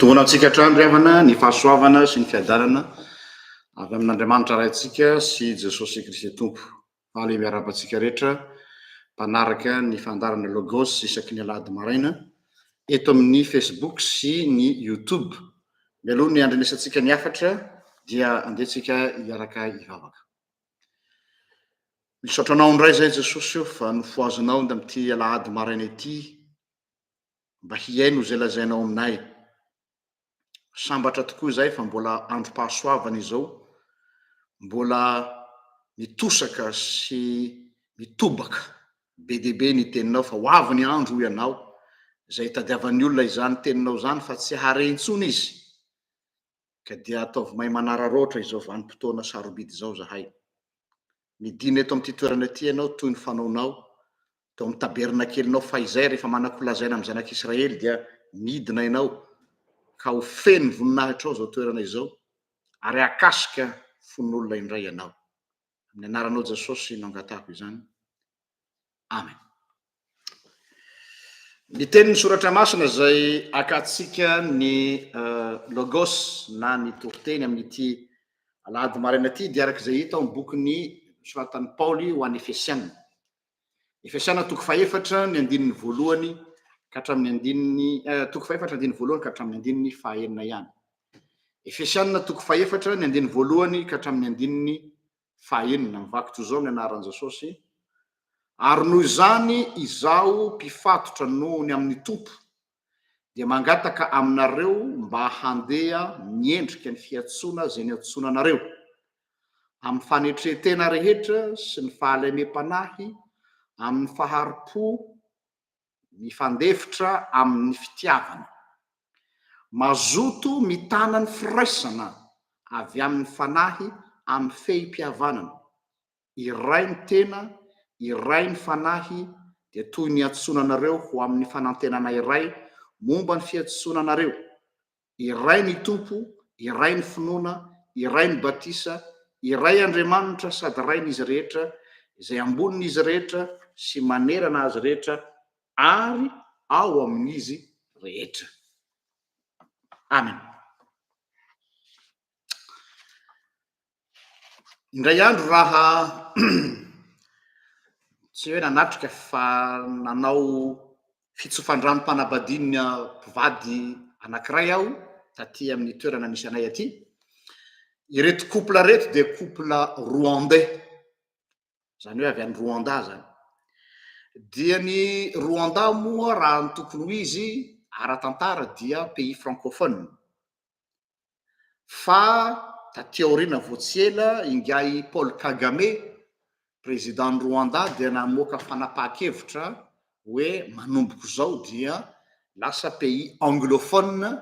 Fitombona antsika hatrany ry havana ny fahasoavana sy ny fiadanana avy amin'Andriamanitra Raintsika sy Jesosy Kristy Tompo. Faly miarahaba antsika rehetra mpanaraka ny fandaharana Logos isaky ny alahady maraina eto amin'ny Facebook sy ny YouTube. Mialoha ny handrenesantsika ny hafatra dia andeha tsika hiaraka hivavaka. Misaotra anao indray izay Jesosy o fa nofohazinao amin'ity alahady maraina ity mba hihaino izay lazainao aminay. Sambatra tokoa izahay fa mbola androm-pahasoavana izao, mbola mitosaka sy mitobaka be dia be ny teninao fa ho avy ny andro hoy ianao izay hitadiavan'ny olona izany teninao izany fa tsy hahare intsony izy ka dia ataovy mahay manararaotra izao vanim-potoana sarobidy izao izahay. Midina eto amin'ity toerana ity ianao toy ny fanaonao tao amin'ny tabernakelinao fahizay rehefa manan-kolazaina amin'ny zanak'Israely dia midina ianao ka ho feno voninahitrao izao toerana izao ary hahakasika fon'olona indray ianao. Amin'ny anaranao Jesosy no angatahako izany. Amen. Ny tenin'ny soratra masina izay akatsika ny eh, logos na ny toriteny amin'ity alahady maraina ity dia araka izay hita ao amin'ny bokin'ny soratan'i Paoly ho an'ny Efesiana. Efesiana toko fahefatra ny andininy voalohany ka hatramin'ny andininy eh, toko fahefatra andininy voalohany ka hatramin'ny andininy fahenina ihany. Efesiana toko fahefatra ny andininy voalohany ka hatramin'ny andininy fahenina. Mivaky toy izao ny anaran'i Jesosy, Ary noho izany izaho mpifatotra noho ny amin'ny Tompo dia mangataka aminareo mba handeha miendrika ny fiantsoana izay niantsoana anareo, amin'ny fanetren-tena rehetra sy ny fahalemem-panahy, amin'ny fahari-po mifandefitra amin'ny fitiavana. Mazoto mitana ny firaisana avy amin'ny fanahy amin'ny fehim-pihavanana. Iray ny tena, iray ny fanahy, dia toy ny iantsoana anareo ho amin'ny fanantenana iray momba ny fiantsoana anareo. Iray ny Tompo, iray ny finoana, iray ny batisa, iray Andriamanitra sady Rain'izy rehetra, izay ambonin'izy rehetra sy manerana azy rehetra ary ao amin'izy rehetra. Amen. Indray andro raha tsy hoe nanatrika fa nanao fitsofan-dranom-panambadiana mpivady anankiray aho taty amin'ny toerana misy anay aty. Ireto couple ireto dia couple rwandais, izany hoe avy any Rwanda izany. Dia ny Rwanda moa raha ny tokony ho izy ara-tantara dia pays francophone. Fa taty aoriana vao tsy ela, ingahy Paul Kagame, Président-n'i Rwanda dia namoaka fanapahan-kevitra hoe manomboka izao dia lasa pays anglophone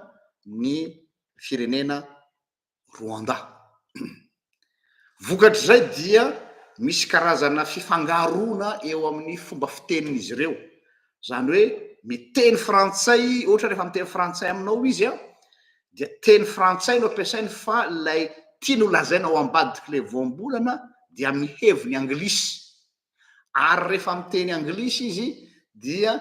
ny firenena Rwanda. Vokatr'izay dia misy karazana fifangaroana eo amin'ny fomba fitenin'izy ireo. Izany hoe miteny frantsay, ohatra rehefa miteny frantsay aminao izy an, dia teny frantsay no ampiasainy fa ilay tiany ho lazaina ao ambadik'ilay voambolana dia amin'ny heviny anglisy. Ary rehefa miteny anglisy izy dia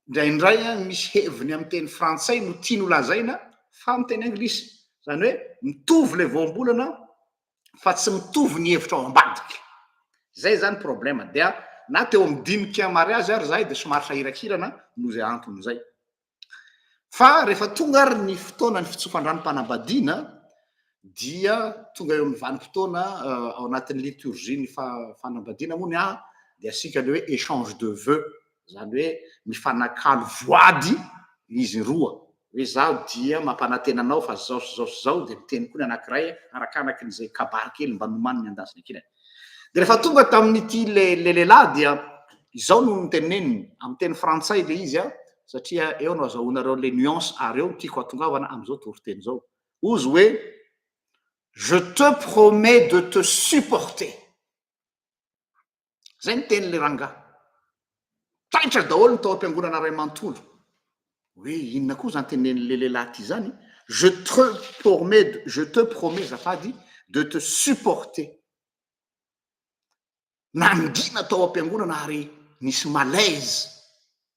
indraindray misy heviny amin'ny teny frantsay no tiany ho lazaina fa amin'ny teny anglisy. Izany hoe mitovy ilay voambolana fa tsy mitovy ny hevitra ao ambadika. Izay izany problème. Dia na teo amin'ny dinika mariazy ary izahay dia somary sahirakirana noho izay antony izay. Fa rehefa tonga ary ny fotoana ny fitsofan-dranom-panambadiana dia tonga eo amin'ny vanim-potoana ao anatin'ny liturgie ny fanambadiana moa ny ahy dia asiaka le hoe échange de vœux, izany hoe mifanakalo voady izy roa hoe zaho dia mampanantena anao fa zao sy zao sy zao dia miteny koa ny anankiray arakaraky ny izay kabary kely mba nomaniny andazy ny ankilany. Dia rehefa tonga tamin'ity le le lehilahy dia izao no noteneniny, amin'ny teny frantsay le izy an, satria eo no azahoanareo le nuance ary eo no tiako hatongavana amin'izao toriteny izao. Hozy hoe, je te promets de te supporter. Zay ny tenin'le rangahy. Taitra daholo ny tao am-piangonana ray manontolo. Hoe inona koa zany tenenin'le lehilahy ty zany? Je te promets, je te promets azafady de te supporter. Nangina tao am-piangonana ary nisy malaise.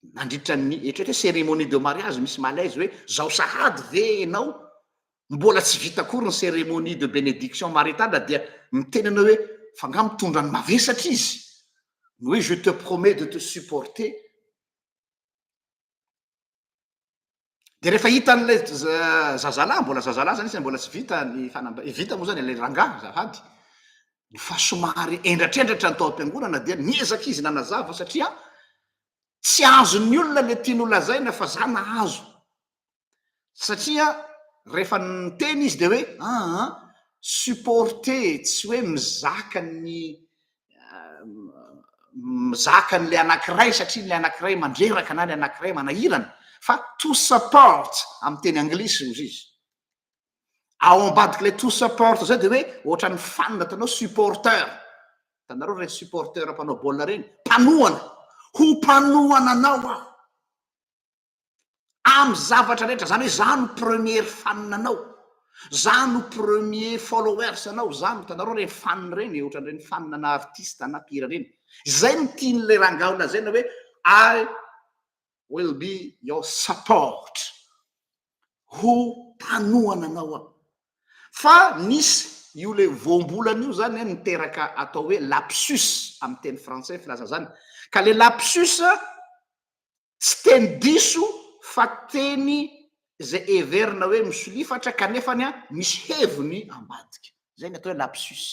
Nandritra ny, eritrereto hoe cérémonie de mariage misy malaise hoe zao sahady ve enao mbola tsy vita akory ny cérémonie de bénédiction maritale dia miteny anao hoe fa nga mitondra ny mavesatra izy? Ny hoe je te promets de te supporter. Dia rehefa hitan'ilay zazalahy, mbola zazalahy zany izy, mbola tsy vita ny fanamba-, vita moa zany ilay rangahy azafady, fa somary hendratrendratra ny tao am-piangonana dia niezaka izy nanazava satria tsy azon'ny olona le tiany ho lazaina fa za nahazo. Satria rehefa niteny izy dia hoe aa supporter tsy hoe mizaka ny mizaka an'ilay anankiray satria ilay anankiray mandreraka na ilay anankiray manahirana fa to support amin'ny teny anglisy hozy izy. Ao ambadik'ilay to support zay dia hoe ohatran'ny fan ataonao supporter. Hitanareo ireny supporter mpanao baolina ireny? Mpanohana. Ho mpanohana anao aho. Amin'ny zavatra rehetra, zany hoe za no premier fan anao, za no premier followers anao, za no, hitanareo ireny fan ireny, ohatran'ireny fan ana artiste na mpihira ireny, izay no tian'ilay rangahy ho lazaina hoe I will be your support, ho mpanohana anao aho. Fa nisy io le voambolana io zany niteraka atao hoe lapsus amin'ny teny frantsay filaza zany, ka le lapsus Tsy teny diso fa teny izay heverina hoe misolifatra kanefany misy heviny ambadika. Izay ny atao hoe lapsus.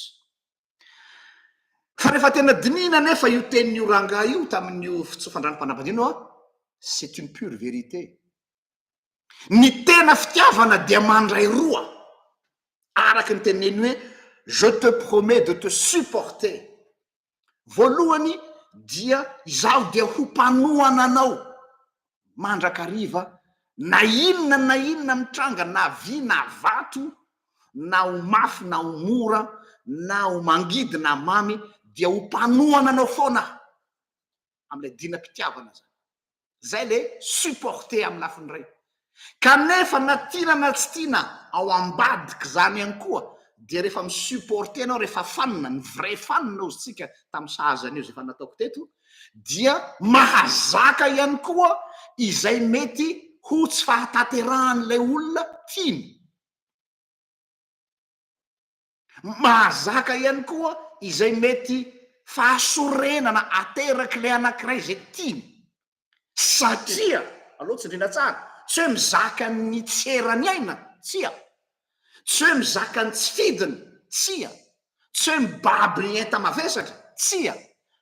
Fa rehefa tena dinihina anefa io tenin'io rangahy io tamin'io fitsofan-dranom-panambadiana io, c'est une pure vérité. Ny tena fitiavana dia mandray roa, araka ny teneniny hoe je te promets de te supporter. Voalohany dia izaho dia ho mpanohana anao mandrakariva na inona na inona mitranga na vy na vato na ho mafy na ho mora na ho mangidy na mamy dia ho mpanohana anao foana aho amin'ilay dinam-pitiavana zany. Zay le supporter amin'ny lafiny iray. Kanefa na tiana na tsy tiana ao ambadik'izany ihany koa dia rehefa mi-supporter ianao, rehefa fan, ny vrai fan hozy tsika tamin'ny sahaza an'io izay efa nataoko teto, dia mahazaka ihany koa izay mety ho tsy fahatanterahan'ilay olona tiany. Mahazaka ihany koa izay mety fahasorenana aterak'ilay anankiray izay tiany. Satria, aleo tsindriana tsara, tsy hoe mizaka ny tsy eran'ny aina, tsia. Tsy hoe mizaka ny tsy fidiny, tsia. Tsy hoe mibaby ny enta-mavesatra, tsia.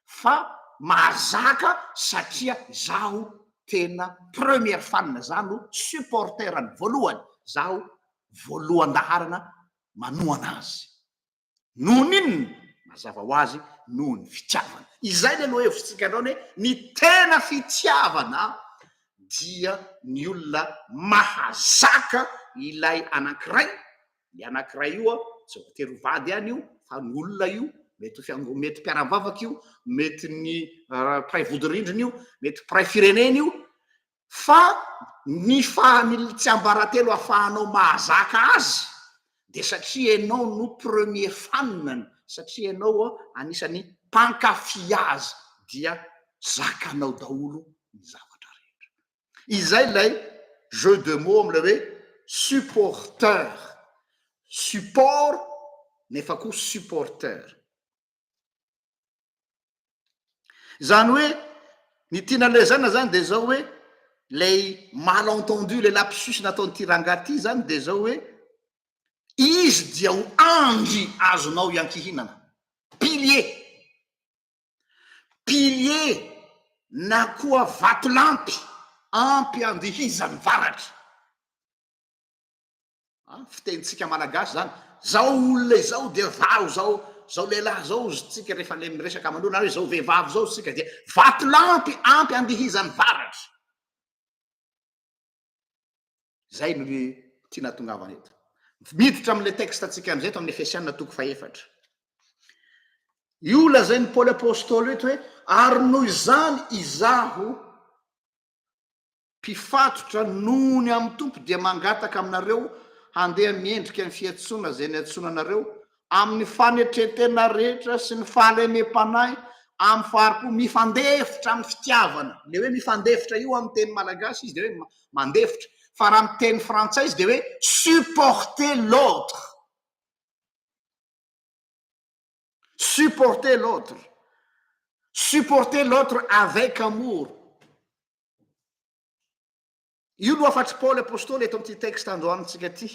Fa mahazaka satria izaho tena première fan, izaho no supporter-ny voalohany, izaho voalohan-daharana manohana azy. Noho ny inona? Mazava ho azy, noho ny fitiavana. Izay ilay lohahevitsika androany hoe ny tena fitiavana dia ny olona mahazaka ilay anankiray, ilay anankiray io tsy voatery ho vady ihany io fa ny olona io, mety ho fiango-, mety mpiara-mivavaka io, mety ny mpiray vodirindrina io, mety mpiray firenena io, Fa ny faha ny tsiambaratelo afahanao mahazaka azy dia satria ianao no premier fan-ny, satria ianao anisan'ny mpankafy azy dia zakanao daholo ny zavatra rehetra. Izay ilay jeu de mots amin'ilay hoe supporteur, support nefa koa supporteur. Izany hoe ny tiana lazaina zany de zao hoe lay malentendu, le lapsus nataon'ity rangahy ty zany de zao hoe izy dia ho andry azonao iankihinana, pilier, pilier na koa vatolampy ampy andihizan'ny varatra. An, fitenintsika malagasy zany, zao olona izao dia vaho zao, zao lehilahy zao ozy tsika rehefa le miresaka aman'olona hoe zao vehivavy zao tsika dia vatolampy ampy andihizan'ny varatra. Zay no tiana atongavana eto. Miditra amin'ilay texte antsika amin'izay eto amin'ny Efesiana toko fahefatra. Io lazain'i Paoly Apostoly eto hoe ary noho izany izaho Mpifatotra noho ny amin'ny Tompo dia mangataka aminareo handeha miendrika ny fiantsoana izay niantsoana anareo, amin'ny fanetren-tena rehetra sy ny fahalemem-panahy, Amin'ny fahari-po, mifandefitra amin'ny fitiavana. Ilay hoe mifandefitra io amin'ny teny malagasy izy dia hoe mandefitra, fa raha amin'ny teny frantsay izy dia hoe supporter l'autre. Supporter l'autre. Supporter l'autre avec amour. Io no hafatr'i Paoly Apostoly eto amin'ity texte androanintsika ity.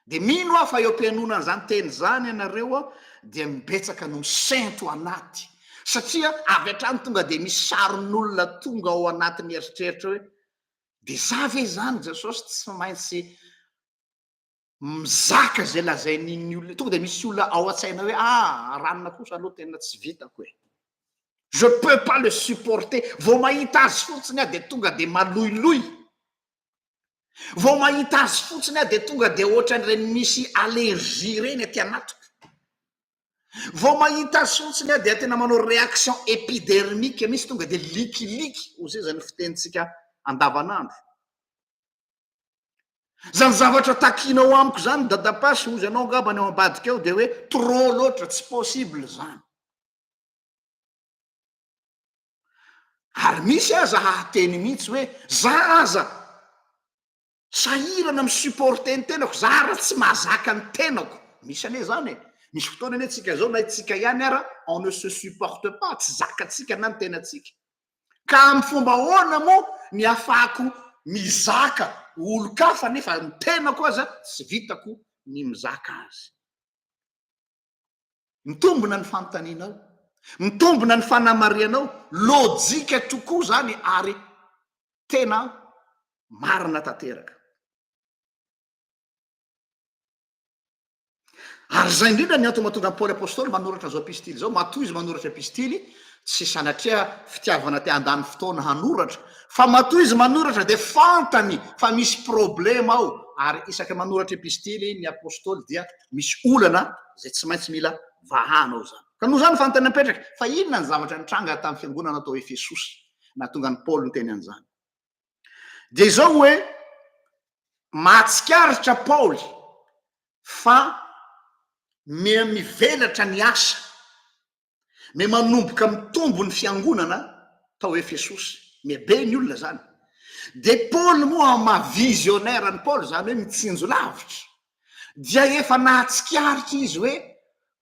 Dia mino aho fa eo am-pihainoana an'izany teny izany ianareo dia betsaka no misento anaty. Satria avy hatrany tonga dia misy sarin'olona tonga ao anatin'ny eritreritra hoe dia za ve izany Jesosy tsy maintsy mizaka izay lazain'iny olona, tonga dia misy olona ao an-tsaina hoe ah ranona kosa aloha tena tsy vitako e. Je peux pas le supporter, vao mahita azy fotsiny aho dia tonga dia maloiloy. Vao mahita azy fotsiny aho dia tonga dia ohatran'ireny misy allergie ireny aty anatiko. Vao mahita azy fotsiny aho dia tena manao réaction épidermique mihitsy, tonga dia likiliky, hoy izay ny fitenintsika andavanandro. Zany zavatra takianao amiko zany dadapasy hozy anao angamba ny ao ambadika ao de hoe trop loatra, tsy possible zany. Ary misy aza hahateny mihitsy hoe za aza sahirana mi-supporter ny tenako, za ara tsy mahazaka ny tenako. Misy anie zany e. Misy fotoana anie tsika zao na itsika ihany ara on ne se supporte pas, tsy zakantsika na ny tenantsika. Ka amin'ny fomba ahoana moa ny ahafahako mizaka olon-kafa nefa ny tenako aza tsy vitako ny mizaka azy? Mitombina ny fanontanianao, mitombina ny fanamarihanao, lojika tokoa izany ary tena marina tanteraka. Ary izay indrindra ny antony mahatonga an'i Paoly Apostoly manoratra izao epistily izao, matoa izy manoratra epistily, tsy sanatria fitiavana te handany fotoana hanoratra, fa matoa izy manoratra dia fantany fa misy problema ao, ary isaky ny manoratra epistily ny Apostoly dia misy olana izay tsy maintsy mila vahana ao izany. Ka noho izany ny fanontaniana mipetraka, fa inona ny zavatra nitranga tamin'ny fiangonana tao Efesosy nahatonga an'i Paoly niteny an'izany? Dia izao hoe, mahatsikaritra Paoly fa miha mivelatra ny asa, miha manomboka mitombo ny fiangonana tao Efesosy, miha be ny olona izany. Dia Paoly moa amin'ny maha visionnaire an'i Paoly, izany hoe mitsinjo lavitra, dia efa nahatsikaritra izy hoe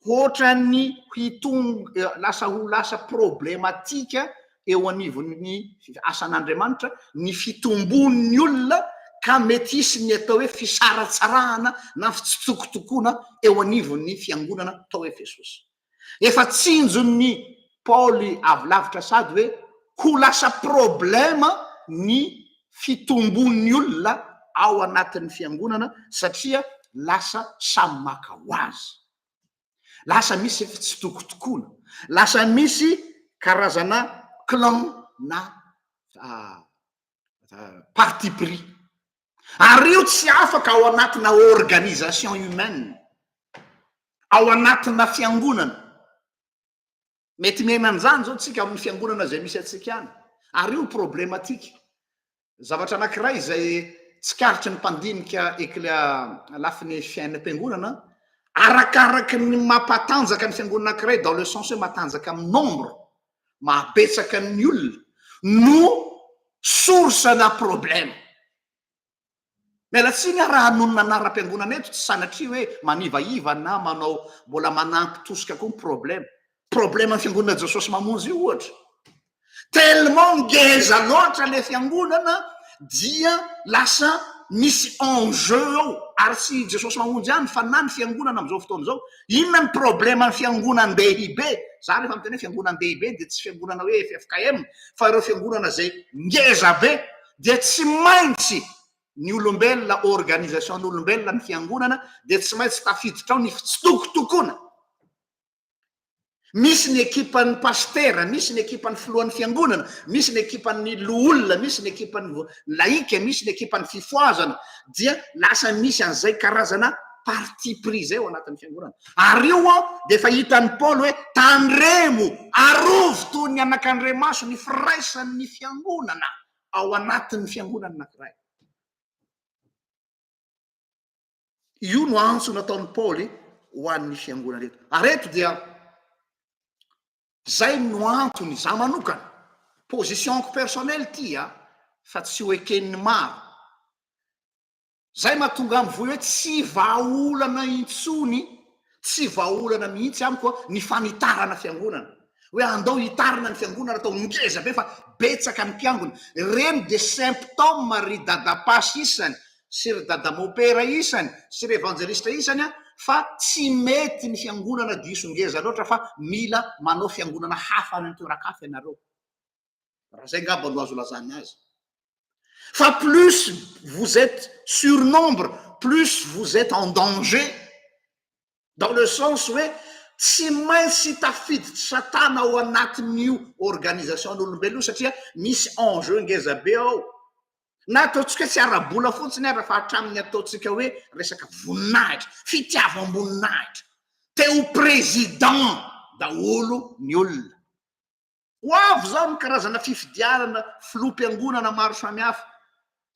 hoatran'ny hitong lasa ho lasa problematika eo anivon'ny asan'Andriamanitra ny fitombon'ny olona ka mety hisy ny atao hoe fisaratsarahana na fitsitokotokoana eo anivon'ny fiangonana tao Efesosy. Efa tsinjon'ny Paoly avy lavitra sady hoe ho lasa problema ny fitombon'ny olona ao anatin'ny fiangonana satria lasa samy maka ho azy. Lasa misy fitsitokotokoana, lasa misy karazana clan na parti pris. Ary io tsy afaka ao anatina organisation humaine, ao anatina fiangonana. Mety miaina an'izany izao tsika amin'ny fiangonana izay misy antsika any. Ary io problematique. Zavatra anankiray izay tsikaritry ny mpandinika ekla lafiny fiainam-piangonana, arakaraky ny mampatanjaka ny fiangonana anankiray dans le sens hoe matanjaka amin'ny nombre, mahabetsaka ny olona, no source na problème. Miala tsiny aho raha hanonona anaram-piangonana eto, tsy sanatria hoe manivaiva na manao mbola manampy tosika koa ny problème. Problème ny fiangonana Jesosy Mamonjy io ohatra. Tellement ngeza loatra le fiangonana dia lasa misy enjeu ao, ary tsy Jesosy Mamonjy ihany fa na ny fiangonana amin'izao fotoana izao. Inona ny problème ny fiangonan-dehibe? Za rehefa miteny hoe fiangonan-dehibe dia tsy fiangonana hoe ffkm fa ireo fiangonana izay ngeza be dia tsy maintsy ny olombelona, organisation n'olombelona ny fiangonana dia tsy maintsy tafiditra ao ny fitsitokotokoana. Misy ny ekipan'ny pasitera, misy ny ekipan'ny filohan'ny fiangonana, misy ny ekipan'ny loholona, misy ny ekipan'ny laika, misy ny ekipan'ny fifohazana, dia lasa misy an'izay karazana parti pris izay ao anatin'ny fiangonana. Ary io an, dia efa hitan'i Paoly hoe tandremo, arovy toy ny anakandriamaso ny firaisan'ny fiangonana ao anatin'ny fiangonana anankiray. Io no antso nataon'i Paoly ho an'ny fiangonana eto. Ary eto dia Zay no antony, za manokana, position-ko personnel ty a, fa tsy ho eken'ny maro. Zay mahatonga ahy mivoy hoe tsy vahaolana intsony, tsy vahaolana mihitsy amiko ny fanitarana fiangonana. Hoe andao hitarina ny fiangonana atao ngeza be fa betsaka ny mpiangona. Ireny dia symptôme ry dadapasy isany sy ry dadamopera isany sy ry evanjelista isany a, fa tsy mety ny fiangonana diso ngeza loatra fa mila manao fiangonana hafa any an-toeran-kafa ianareo. Raha zay ngamba no azo lazana azy. Fa plus vous etes surnombre, plus vous etes en danger, dans le sens hoe tsy maintsy tafiditry satana ao anatin'io organisation an'olombelona io satria misy enjeu ngeza be ao. Na ataontsika hoe tsy ara-bola fotsiny ara fa hatramin'ny ataontsika hoe resaka voninahitra, fitiavam-boninahitra. Te ho président daholo ny olona. Ho avy izao ny karazana fifidianana filoham-piangonana maro samihafa.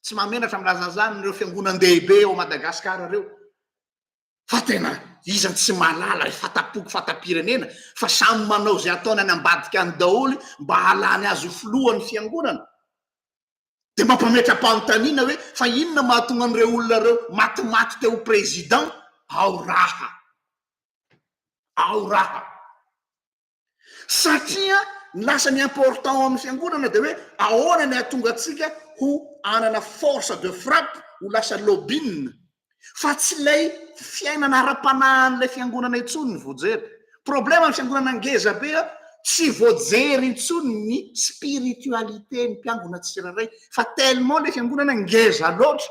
Tsy mahamenatra milaza an'izany ireo fiangonan-dehibe ao Madagasikara ireo. Fa tena iza no tsy mahalala ry fatapoko fatam-pirenena fa samy manao izay ataony any ambadika any daholo mba hahalany azy ho filohan'ny fiangonana. Dia mampametra-panontaniana hoe fa inona mahatonga an'ireo olona ireo matimaty te ho président? Ao raha. Ao raha. Satria ny lasa ny important ao amin'ny fiangonana dia hoe ahoana ny hahatonga antsika ho hanana force de frappe, ho lasa lobbying, fa tsy ilay fiainana ara-panahin'ilay fiangonana intsony ny voajery. Problème ny fiangonana ngeza be a, tsy voajery intsony ny spiritualité ny mpiangona tsirairay fa tellement ilay fiangonana ngeza loatra.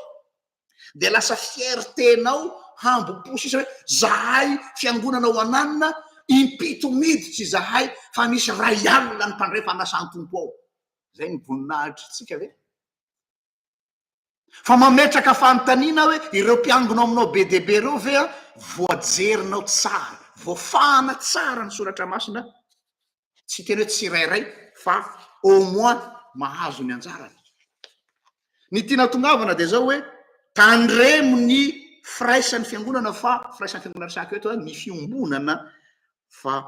dia lasa fierté-nao hambom-po sisa hoe zahay fiangonana ao ananona impito miditra izahay fa misy ray alina ny mpandray fanasan-tompo ao. Zay ny voninahitritsika ve? Fa mametraka fanontaniana hoe ireo mpiangona ao aminao be dia be ireo ve a voajerinao tsara, voafahana tsara ny soratra masina? Tsy hiteny hoe tsirairay fa au moins mahazo ny anjarany. Ny tiana tongavana dia zao hoe tandremo ny firaisan'ny fiangonana fa firaisan'ny fiangonana resahako eto ny fiombonana fa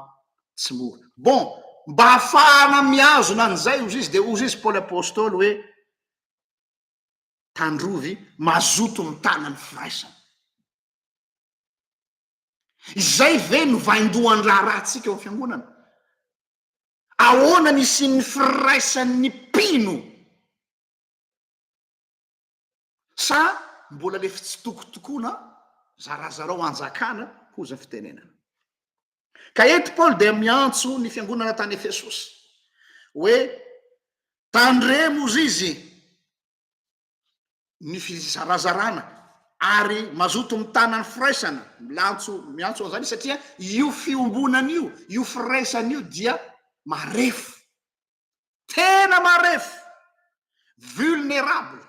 tsy mora. Bon, mba hahafahana mihazona an'izay ozy izy dia ozy izy Paoly Apostoly hoe tandrovy mazoto mitana ny firaisana. Izay ve no vaindohan-draharahantsika ao am-piangonana? Ahoana ny hisian'ny firaisan'ny mpino? Sa mbola le fitsitokotokoana zarazarao hanjakana hozy ny fitenenana? Ka eto Paoly dia miantso ny fiangonana tany Efesosy hoe tandremo ozy izy ny fizarazarana ary mazoto mitana ny firaisana, milantso miantso an'izany izy satria io fiombonana io, io firaisana io dia marefo, tena marefo, vulnerable.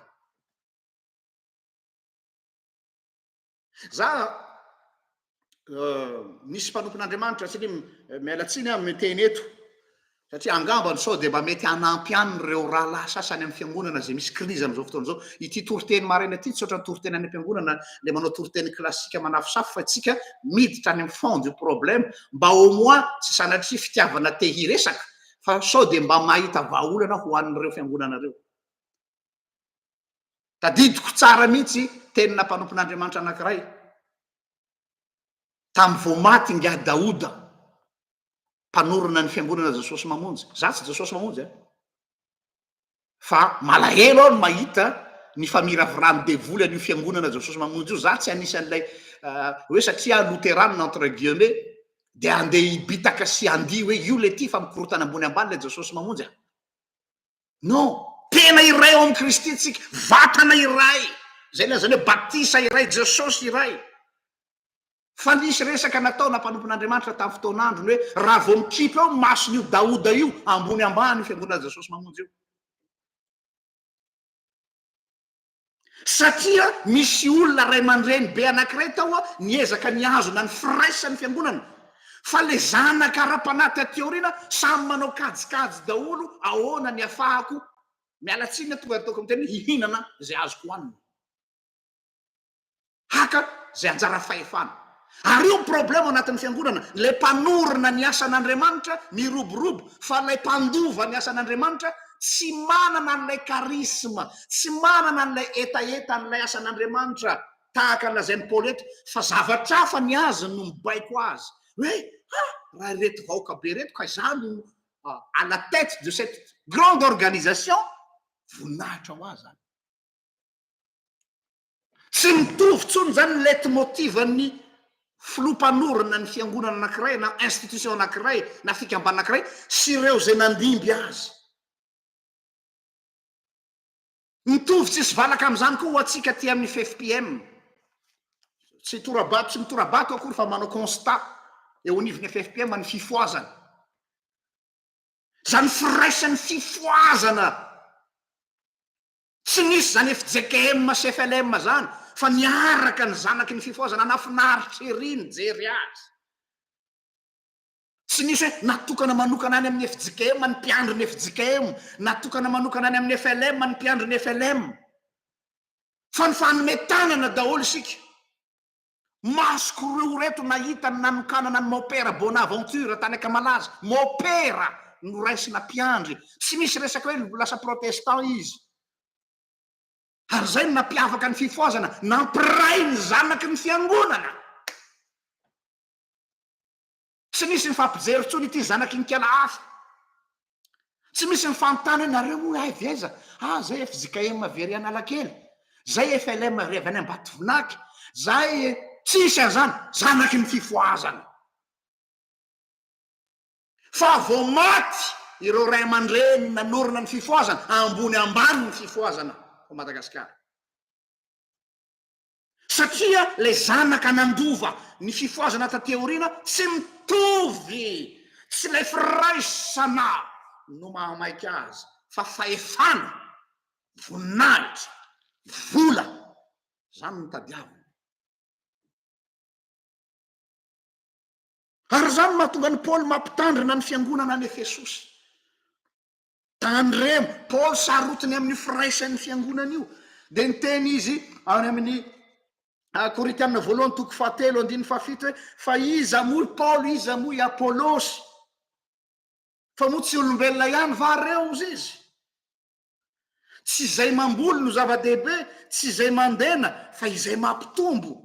Za misy mpanompon'Andriamanitra satria miala tsiny aho miteny eto satria angambany sao dia mba mety hanampy ihany ireo rahalahy sasany amin'ny fiangonana izay misy krizy amin'izao fotoana izao. Ity toriteny maraina ity tsy ohatran'ny toriteny any am-piangonana ilay manao toriteny klasika manafosafo fa isika miditra any amin'ny fond du problème mba au moins tsy sanatria fitiavana te hiresaka fa sao dia mba mahita vahaolana ho an'ireo fiangonana ireo. Tadidiko tsara mihitsy tenina mpanompon'Andriamanitra anankiray tamin'ny vao maty ingahy Daoda mpanorina ny fiangonana Jesosy Mamonjy. Za tsy Jesosy Mamonjy a. Fa malahelo aho no mahita ny famiraviran'ny devoly an'io fiangonana Jesosy Mamonjy io. Za tsy anisan'ilay hoe satria aho loteranina entre guillemets dia andeha hibitaka sy handihy hoe io le ty fa mikorontana ambony ambany ilay Jesosy Mamonjy a. Non, tena iray ao amin'i Kristy tsika, vatana iray, izay lazaina hoe batisa iray, Jesosy iray. Fa nisy resaka nataona mpanompon'Andriamanitra tamin'ny fotoan'androny hoe raha vao mikipy ao ny mason'io Daoda io, ambony ambany io fiangonana Jesosy Mamonjy io. Satria misy olona ray aman-dreny be anankiray tao niezaka nihazona ny firaisan'ny fiangonana, fa le zanaka ara-panahy taty aoriana samy manao kajikajy daholo ahoana ny afahako, miala tsiny aho tonga ataoko miteny hoe hihinana izay azoko hohanina, haka izay anjara fahefana. Ary io ny problème ao anatin'ny fiangonana, ilay mpanorina ny asan'Andriamanitra miroborobo fa ilay mpandova ny asan'Andriamanitra tsy manana an'ilay charisme, tsy manana an'ilay hetaheta an'ilay asan'Andriamanitra tahaka ny lazain'i Paoly eto fa zavatra hafa ny azy no mibaiko azy hoe ha raha ireto vahoaka be ireto ka izaho no à la tête de cette grande organisation, voninahitra ho ahy izany. Tsy mitovy intsony izany ny leitmotiv-n'ny filoha mpanorina ny fiangonana anankiray na institution anankiray na fikambanana anankiray sy ireo izay nandimby azy. Mitovy tsisy valaka amin'izany koa ho antsika aty amin'ny ffpm. Tsy tora-bato tsy mitora-bato akory fa manao constat eo anivon'ny ffpm ny fifohazana. Izany firaisan'ny fifohazana Tsy nisy zany fjkm sy flm zany fa niaraka ny zanaky ny fifohazana nafinaritra ery nijery azy. Tsy nisy hoe natokana manokana any amin'ny fjkm ny mpiandry ny fjkm, natokana manokana any amin'ny flm ny mpiandry ny flm. Fa nifanome tanana daholo isika. Masoko ireo reto nahita ny nanokanana an'i Mopera Bonaventure tany Ankamalaza. Mopera noraisina mpiandry. Tsy misy resaka hoe lasa protestant izy. Ary izay no nampiavaka ny fifohazana, nampiray ny zanaky ny fiangonana. Tsy misy mifampijery intsony ity zanaky ny kiala hafa. Tsy misy mifanontany hoe nareo moa avy aiza? Ah, zay fjkm avy ery Analakely, zay flm avy any Ambatovinaky, zay tsisy an'izany, zanaky ny fifohazana. Fa vao maty ireo ray aman-dreny nanorina ny fifohazana, ambony ambany ny fifohazana ao Madagasikara. Satria ilay zanaka nandova ny fifohazana taty aoriana tsy mitovy, tsy ilay firaisana no mahamaika azy fa fahefana, voninahitra, vola, izany no tadiaviny. Ary izany no mahatonga an'i Paoly mampitandrina ny fiangonana any Efesosy. Tandremo, Paoly sarotiny amin'io firaisan'ny fiangonana io. Dia niteny izy any amin'ny Korintiana voalohany toko fahatelo andininy fahafito hoe fa iza moa i Paoly, iza moa i Apolosy? Fa moa tsy olombelona ihany va reo ozy izy? Tsy izay mamboly no zava-dehibe, tsy izay mandena fa izay mampitombo.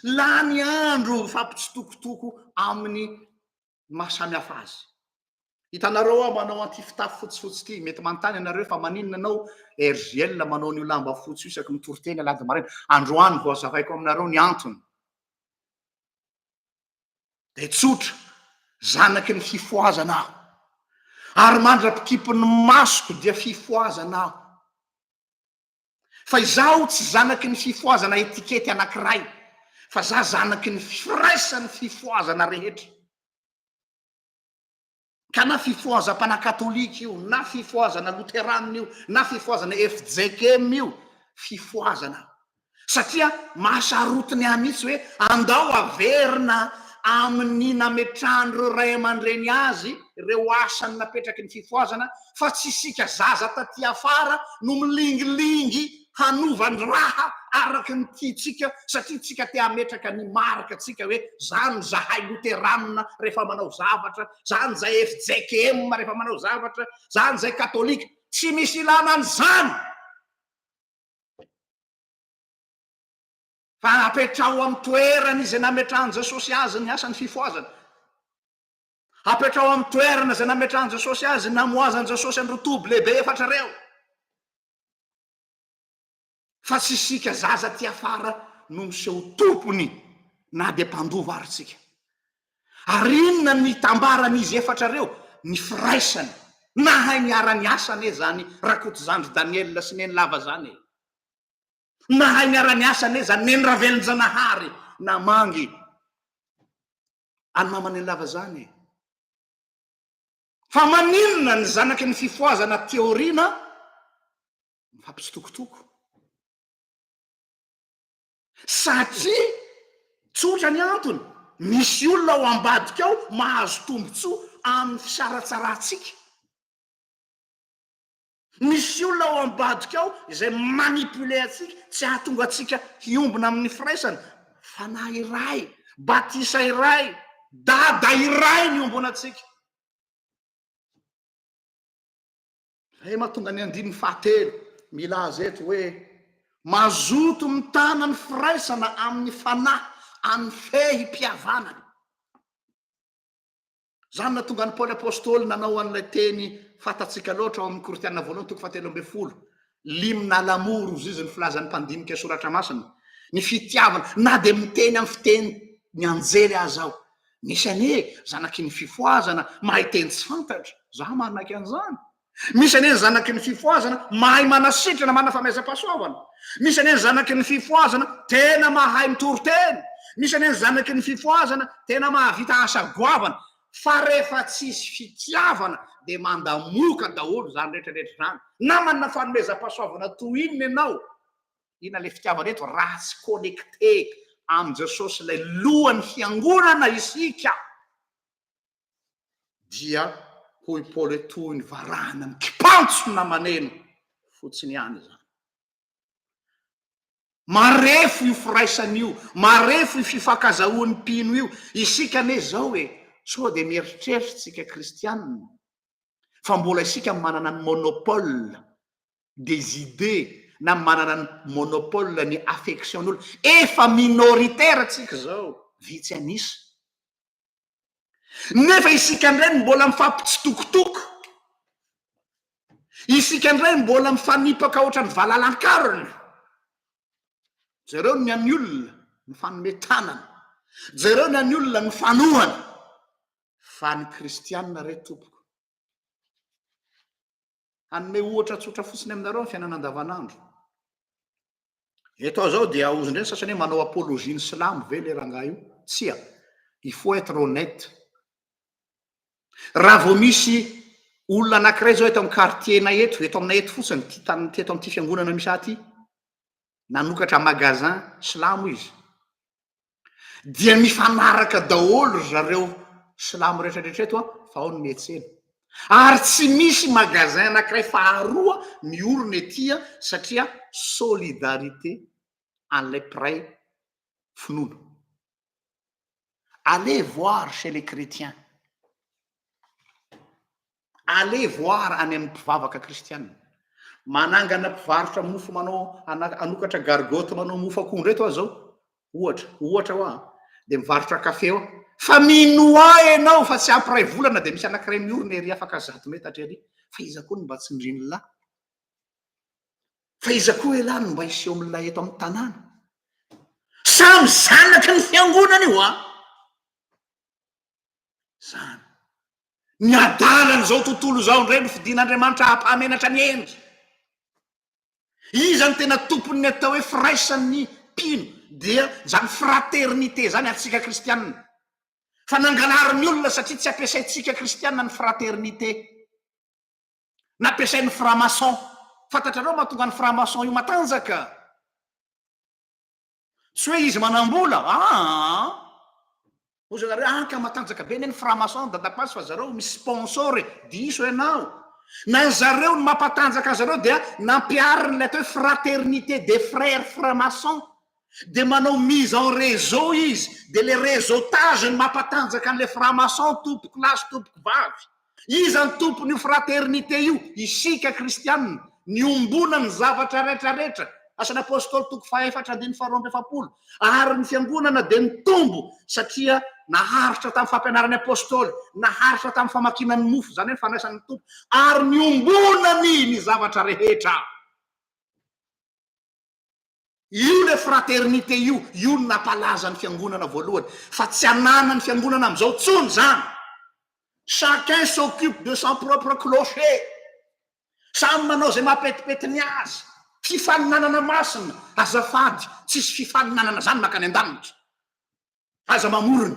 Lany andro mifampitsitokotoko amin'ny maha samy hafa azy. Hitanareo aho manao an'ity fitafy fotsifotsy ity, mety manontany ianareo fa maninona anao RJL manao an'io lamba fotsy io isaky mitory teny alahady maraina. Androany vao hazavaiko aminareo ny antony. Dia tsotra, zanaky ny fifohazana aho. Ary mandra-pikipin'ny masoko dia fifohazana aho. Fa izaho tsy zanaky ny fifohazana etikety anankiray, fa za zanaky ny firaisan'ny fifohazana rehetra. Ka na fifohazam-panahy katolika io, na fifohazana loteranina io, na fifohazana fjkm io, fifohazana. Satria mahasarotiny ahy mihitsy hoe andao averina amin'ny nametrahan'ireo ray aman-dreny azy ireo asany napetraky ny fifohazana fa tsy isika zaza taty afara no milingilingy hanova ny raha araka ny tiantsika satria tsika te hametraka ny marika tsika hoe zany zahay loteranina rehefa manao zavatra, zany zay fjkm rehefa manao zavatra, zany zay katolika. Tsy misy ilana an'izany! Fa apetraho amin'ny toerany izay nametrahan'i Jesosy azy ny asan'ny fifohazana. Apetraho amin'ny toerana izay nametrahan'i Jesosy azy, namoazan'i Jesosy an'ireo toby lehibe efatra ireo. Fa tsy isika zaza aty afara no miseho tompony na dia mpandova ary tsika. Ary inona no itambaran'izy efatra ireo? Ny firaisana. Nahay niara-niasa anie izany Rakotozandry Daniel sy Nenilava izany e. Nahay niara-niasa anie izany Neny Ravelonjanahary namangy an'i Mama Nenilava izany e. Fa maninona ny zanaky ny fifohazana aty aoriana mifampitsitokotoko? Satria tsotra ny antony, misy olona ao ambadika ao mahazo tombontsoa amin'ny fisaratsarahantsika. Misy olona ao ambadika ao izay manipuler antsika, tsy hahatonga antsika hiombona amin'ny firaisana. Fanahy iray, batisa iray, dada iray ny iombonantsika. Izay mahatonga ny andininy fahatelo milaza eto hoe mazoto mitana ny firaisana amin'ny fanahy amin'ny fehim-pihavanana. Izany nahatonga an'i Paoly Apostoly nanao an'ilay teny fantatsika loatra ao amin'ny Korintiana voalohany toko fahatelo ambin'ny folo, L'hymne à l'amour, hozy izy ny filazan'ny mpandinika soratra masina, ny fitiavana, na dia miteny amin'ny fiteny ny anjely aza aho. Misy anie zanaky ny fifohazana mahay teny tsy fantatra, za manaiky an'izany. Misy anie ny zanaky ny fifohazana mahay manasitrana, manana fahamezam-pahasoavana. Misy anie ny zanaky ny fifohazana tena mahay mitory teny. Misy anie ny zanaky ny fifohazana tena mahavita asa goavana. Fa rehefa tsisy fitiavana dia mandamoka daholo izany rehetra rehetra izany. Na manana fanomezam-pahasoavana toy inona ianao, inona ilay fitiavana eto raha tsy connecté amin'i Jesosy ilay lohan'ny fiangonana isika dia hoy Paoly hoe toy ny varahana mikipantsona maneno fotsiny ihany izany. Marefo io firaisana io, marefo io fifankazahoan'ny mpino io. Isika anie izao e, sao dia mieritreritra isika kristianina fa mbola isika manana ny monopole des idées na manana ny monopole ny affection-n'olona. Efa minoritaire tsika izao, vitsy an'isa. Nefa isika indray no mbola mifampitsitokotoko. Isika indray mbola mifanipaka ohatran'ny valalan-karona. Jereo ny an'ny olona mifanome tanana. Jereo ny an'ny olona mifanohana. Fa ny kristianina re tompoko. Hanome ohatra tsotra fotsiny aminareo ny fiainana andavanandro. Eto aho zao dia hozy indray ny sasany hoe manao apologie ny silamo ve le rangahy io? Tsia, il faut être honnête. Raha vao misy olona anankiray zao eto amin'ny quartier-nay eto, eto aminay eto fotsiny, ty tany teto amin'ity fiangonana misy ahy ty, nanokatra magasin silamo izy. Dia mifanaraka daholo ry zareo silamo rehetra rehetra eto an, fa ao ny miantsena. Ary tsy misy magasin anankiray faharoa miorina ety an, satria solidarité an'ilay mpiray finoana. Allez voir chez les chrétiens. Allez voir any amin'ny mpivavaka kristiana. Manangana mpivarotra mofo manao hanokatra gargotte manao mofo akondro eto aho zao. Ohatra, ohatra hoa dia mivarotra kafe ao. Fa minoa ahy ianao fa tsy ampy iray volana dia misy anankiray miorina ery afaka zato metatra ery. Fa iza koa no mba tsindrin'lah? Fa iza koa elah no mba hiseho milay eto amin'ny tanàna? Samy zanaky ny fiangonana io an! Zany. Ny adalan'izao tontolo izao indray no fidin'Andriamanitra hampahamenatra ny hendry. Iza no tena tompon'ny atao hoe firaisan'ny mpino? Dia izany fraternité izany antsika kristianina. Fa nangalarin'ny olona satria tsy ampiasaintsika kristianina ny fraternité. Nampiasain'ny franc-maçon. Fantatrareo mahatonga ny franc-maçon io matanjaka? Tsy hoe izy manam-bola, aa! Hoy zareo, ah ka matanjaka be anie ny franc-maçon dadapasy fa zareo misy sponsor e, diso ianao. Na zareo ny mampatanjaka an'zareo dia nampihariny ilay atao hoe fraternité des frères franc-maçon. Dia manao mise en réseau izy, dia le réseautage no mampatanjaka an'ilay franc-maçon tompoko lahy sy tompoko vavy. Iza ny tompon'io fraternité io? Isika kristianina, niombona ny zavatra retraretra, Asan'ny Apostoly toko fahaefatra andininy faharoa amby efapolo, ary ny fiangonana dia nitombo satria naharitra tamin'ny fampianaran'ny Apostoly, naharitra tamin'ny famakiana ny mofo, izany hoe ny fandraisan'ny Tompo, ary niombonany ny zavatra rehetra. Io le fraternité io, io no nampalaza ny fiangonana voalohany, fa tsy ananan'ny fiangonana amin'izao tsony zany. Chacun s'occupe de son propre clocher. Samy manao izay mampetipety ny azy. Fifaninanana masina, azafady, tsisy fifaninanana zany makany an-danitra. Aza mamorona.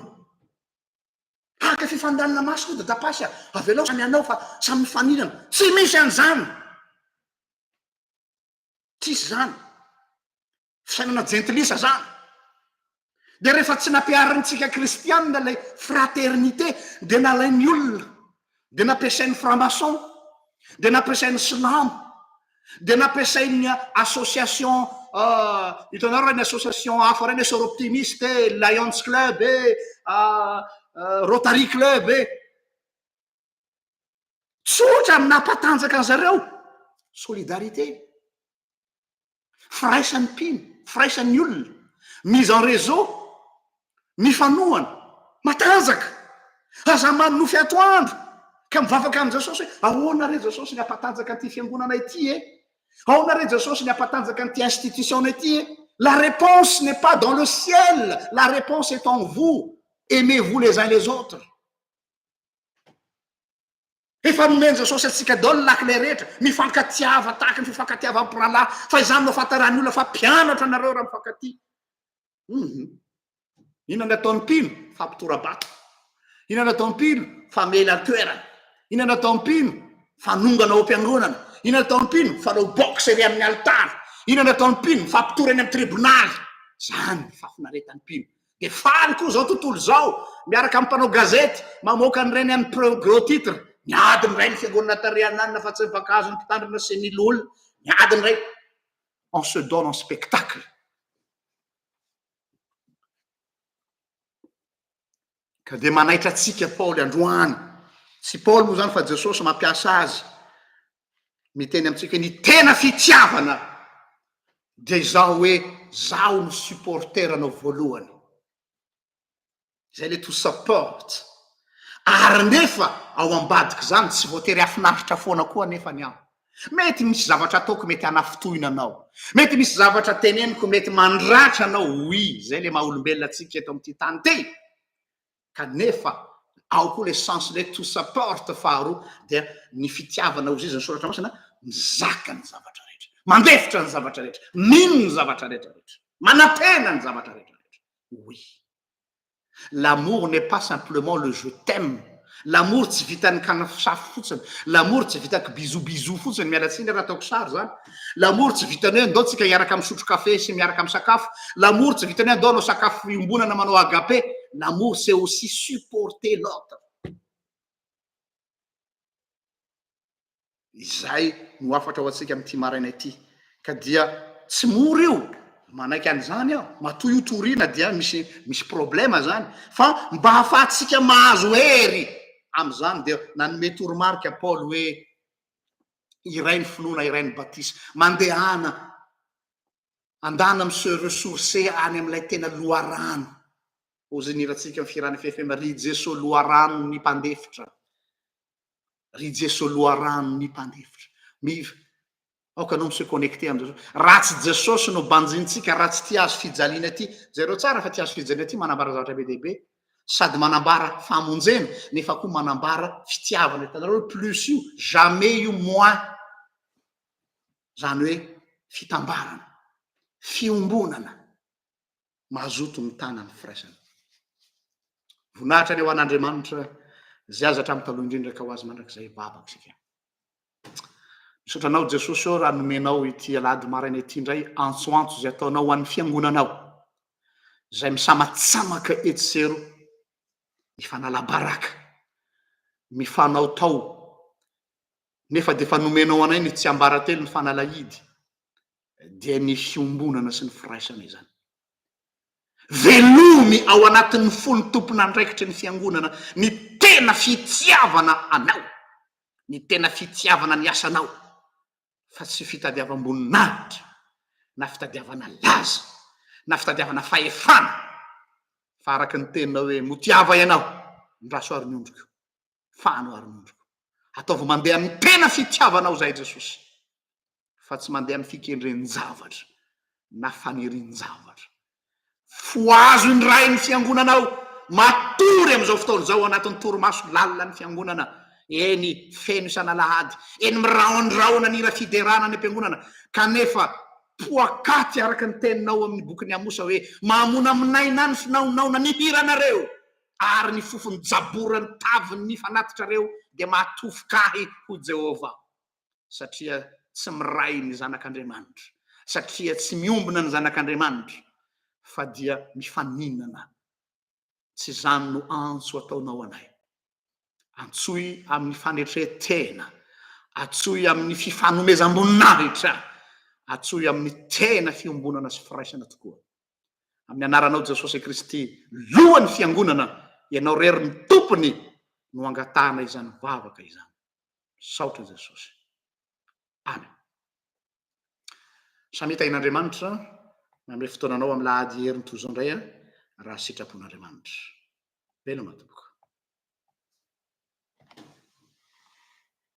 Haka fifaninanana masina io dadapasy a, avelao samy hanao fa samy mifaninana. Tsy misy an'izany. Tsisy zany. Fisainana jentilisa zany. Dia rehefa tsy nampiharintsika kristianina ilay fraternité dia nalain'ny olona, dia nampiasain'ny franc-maçon, dia nampiasain'ny silamo, dia nampiasain'ny association. hitanao ireny association hafa ireny hoe Soroptimist e, Lions Club e, Rotary Club e. Tsotra ny nampatanjaka an'zareo, solidarité. Firaisan'ny mpino, firaisan'ny olona, mise en réseau, mifanohana, matanjaka. Aza manonofy atoandro ka mivavaka amin'i Jesosy hoe ahoana re Jesosy ny hampatanjaka an'ity fiangonana ity e? Ahoana re Jesosy ny hampatanjaka an'ity institution ity e? La réponse n'est pas dans le ciel, la réponse est en vous. Aimez-vous les uns les autres. Efa nomen'i Jesosy antsika daholo ny lakile rehetra, mifankatiava tahaka ny fifankatiavan'ny mpirahalahy, fa izany no ahafantaran'ny olona fa mpianatra anareo raha mifankatia. Hum. Inona ny ataon'ny mpino? Fampitora-bato. Inona ny ataon'ny mpino? Famela toerana. Inona ny ataon'ny mpino? Fanongana ao am-piangonana. Inona ny ataon'ny mpino? Fanao boxe ery amin'ny alitara. Inona ny ataon'ny mpino? Fampitory any amin'ny tribonaly. Izany ny fahafinaretan'ny mpino. Dia faly koa izao tontolo izao miaraka amin'ny mpanao gazety mamoaka an'ireny amin'ny gros titre. Miady indray ny fiangonana tarihananina fa tsy mifankahazo ny mpitandrina sy ny loholona. Miady indray. On se donne en spectacle. Ka dia manaitra antsika Paoly androany. Tsy Paoly moa izany fa Jesosy mampiasa azy. Miteny amintsika hoe ny tena fitiavana dia izaho hoe zaho no supporter anao voalohany. Izay le to support. Ary nefa ao ambadik'izany tsy voatery hahafinaritra foana koa anefa ny aho. Mety misy zavatra ataoko mety hanafintohina anao. Mety misy zavatra teneniko mety mandratra anao. Oui, izay le maha olombelona antsika eto amin'ity tany ity. Kanefa ao koa le sens le to support faharoa dia ny fitiavana hozy izy ny soratra masina mizaka ny zavatra rehetra, mandefitra ny zavatra rehetra, mino ny zavatra rehetra rehetra, manantena ny zavatra rehetra rehetra. Oui. L'amour n'est pas simplement le je t'aime. L'amour tsy vitan'ny kanafosafo fotsiny. L'amour tsy vitan'ny kibizou bisou fotsiny, miala tsiny raha ataoko sary zany. L'amour tsy vitan'ny hoe ndao tsika hiaraka misotro kafe sy miaraka misakafo. L'amour tsy vitan'ny hoe andao hanao sakafo iombonana manao agape. L'amour c'est aussi supporter l'autre. Izay no hafatra ho antsika amin'ity maraina ity. Ka dia tsy mora io, manaiky an'izany aho, matoa io torina dia misy misy problème zany, fa mba hahafahantsika mahazo hery amin'izany dia nanome toromarika Paoly hoe iray ny finoana, iray ny batisa. Mandehana, andana mi se ressourcer any amin'ilay tena loharano. Hozy ny hirantsika amin'ny fihiran'ny FFM, Ry Jeso loharanon'ny mpandefitra. Ry Jeso loharano ny mpandefitra. Mi aoka anao mi-se connecter amin'i Jesosy. Raha tsy Jesosy no banjinintsika, raha tsy ity hazo fijaliana ity, jereo tsara fa ity hazo fijaliana ity manambara zavatra be dia be. Sady manambara famonjena, nefa koa manambara fitiavana. Hitanareo io plus io, jamais io moins. Izany hoe fitambarana, fiombonana. Mazoto mitana ny firaisana. Voninahitra anie ho an'Andriamanitra izay azy hatramin'ny taloha indrindra ka ho azy mandrakizay vavaka isika. Misaotra anao Jesosy ô raha nomenao ity alahady maraina ity indray antsoantso izay ataonao ho an'ny fiangonanao izay misamatsamaka etsy sy eroa, mifanala baraka, mifanaotao nefa dia efa nomenao anay ny tsiambaratelo ny fanalahidy dia ny fiombonana sy ny firaisana izany. Velomy ao anatin'ny fon'ny tompon'andraikitry ny fiangonana ny tena fitiavana anao, ny tena fitiavana ny asanao, fa tsy fitadiavam-boninahitra na fitadiavana laza na fitadiavana fahefana, fa araka ny teninao hoe motiava ianao, ndraso ary ny ondriko, fahano ary ny ondriko. Ataovy mandeha amin'ny tena fitiavanao izahay Jesosy. fa tsy mandeha amin'ny fikendren-javatra na fanirian-javatra. Fohazo indray ny fiangonanao, matory amin'izao fotoana izao ao anatin'ny torimaso lalina ny fiangonana, eny feno isan'alahady, eny miraondraona ny hira fiderana any am-piangonana, kanefa poakaty araka ny teninao amin'ny bokin'i Amosa hoe, Mamonamonaina ny finaonaona ny hiranareo, ary ny fofon'ny jaboran'ny tavin'ny fanatitrareo dia mahatofoka ahy, hoy Jehovah. satria tsy miray ny zanak'Andriamanitra, satria tsy miombona ny zanak'Andriamanitra fa dia mifaninana. Tsy izany no antso ataonao anay. Antsoy amin'ny fanetren-tena, antsoy amin'ny fifanomezam-boninahitra, Atsoy amin'ny tena fiombonana sy firaisana tokoa. Amin'ny anaranao Jesosy Kristy, lohan'ny fiangonana, ianao rery ny tompony no angatahana izany vavaka izany. Misaotra Jesosy. Amen. Samia tahin'Andriamanitra, manome fotoana anao amin'ny lahady heriny toy izao indray raha sitrapon'Andriamanitra. Veloma tompoko.